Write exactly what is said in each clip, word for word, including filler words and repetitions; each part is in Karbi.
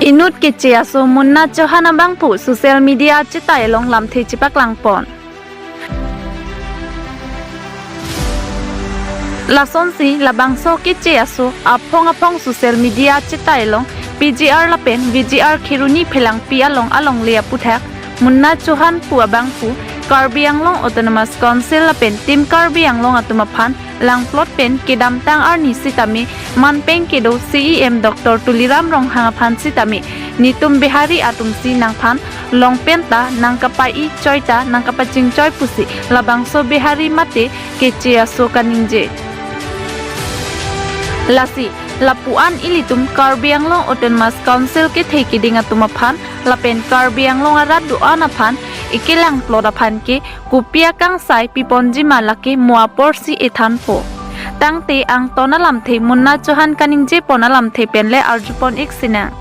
Inut keche aso Munna Chauhan abangphu social media achetai along lamthe chepaklangpon. Lasonsi labangso keche aso aphong aphong social media achetai along P G R lapen V G R Kheroni Phelangpi along alongle aputhak Munna Chauhan pu abangphu Karbi Anglong Autonomous Council lapen Team Karbi Anglong atum aphan langplot pen kedamtang arni sitame manpeng kedo C E M Doctor Tuliram Ronghang aphan sitame netum Bihari atumsi nangphan longpen ta nangkapai-i choi ta nangkapachingchoi pusi labangso Bihari mate keche aso kaningje. Lasi lapu-an ilitum Karbi Anglong Autonomous Council kethei keding atum aphan lapen Karbi Anglong arat do-an aphan ekelangplot aphan ke kopi akangsai piponji ma lake mo aporsi ethanpo. Tangte angton alamthe Munna Chauhan kaningjepon alamthe penle arjupon-ik sinang.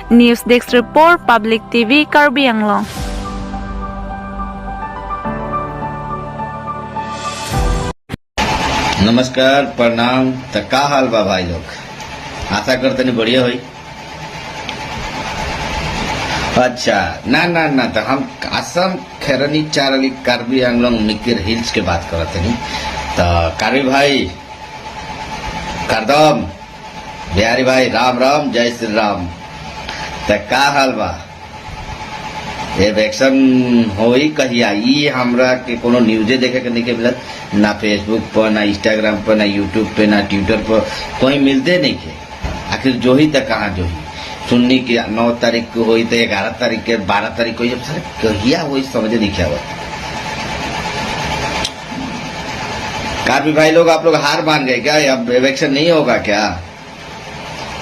News Desk Report, Public T V, Karbi Anglong. नमस्कार, प्रणाम। तो का हाल बा भाई लोग? आशा करते नहीं बढ़िया होई। अच्छा, ना, ना, ना, तो हम असम खैरानी चारली कार्बी आंगलोंग मिकिर हिल्स के बात करते नहीं। तो कार्बी भाई, करदम, बिहारी भाई, राम राम, जय श्री राम। तो का हाल बा? इलेक्शन होई कहिया, ई हमरा के कोनो न्यूजे देखे के नइखे मिलत, ना Facebook पर, ना Instagram पर, ना YouTube पे, ना Twitter पर, कोई मिलते नइखे। आखिर जोही तक कहाँ जोही? सुन्नी के नौ तारीख को होई तो ग्यारह तारीख के, बारह तारीख को, ये सारे कहिया होई समझ नइखे आवत। कार्बी भाई लोग, आप लोग हार मान गए क्या? अब इलेक्शन नहीं होगा क्या?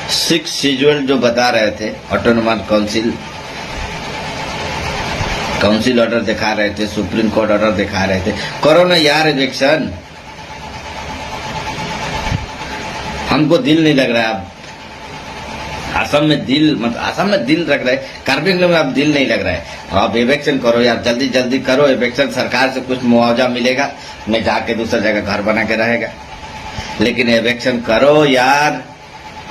सिक्स शेड्यूल जो बता रहे थे, ऑटोनोमस काउंसिल, काउंसिल ऑर्डर दिखा रहे थे, सुप्रीम कोर्ट ऑर्डर दिखा रहे थे, करो ना यार इलेक्शन। हमको दिल नहीं लग रहा है अब। असम में दिल, मतलब, असम में दिल लग रहा है, कार्बी आंगलोंग में अब दिल नहीं लग रहा है। अब इलेक्शन करो यार, जल्दी जल्दी करो इलेक्शन, सरकार से कुछ मुआवजा मिलेगा, मैं जाके दूसरा जगह घर बना के रहेगा। लेकिन इलेक्शन करो यार,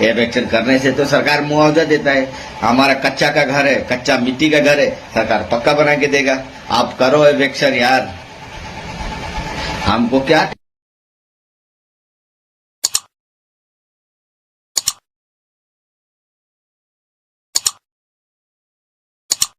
इलेक्शन करने से तो सरकार मुआवजा देता है। हमारा कच्चा का घर है, कच्चा मिट्टी का घर है, सरकार पक्का बना के देगा। आप करो इलेक्शन यार, हमको क्या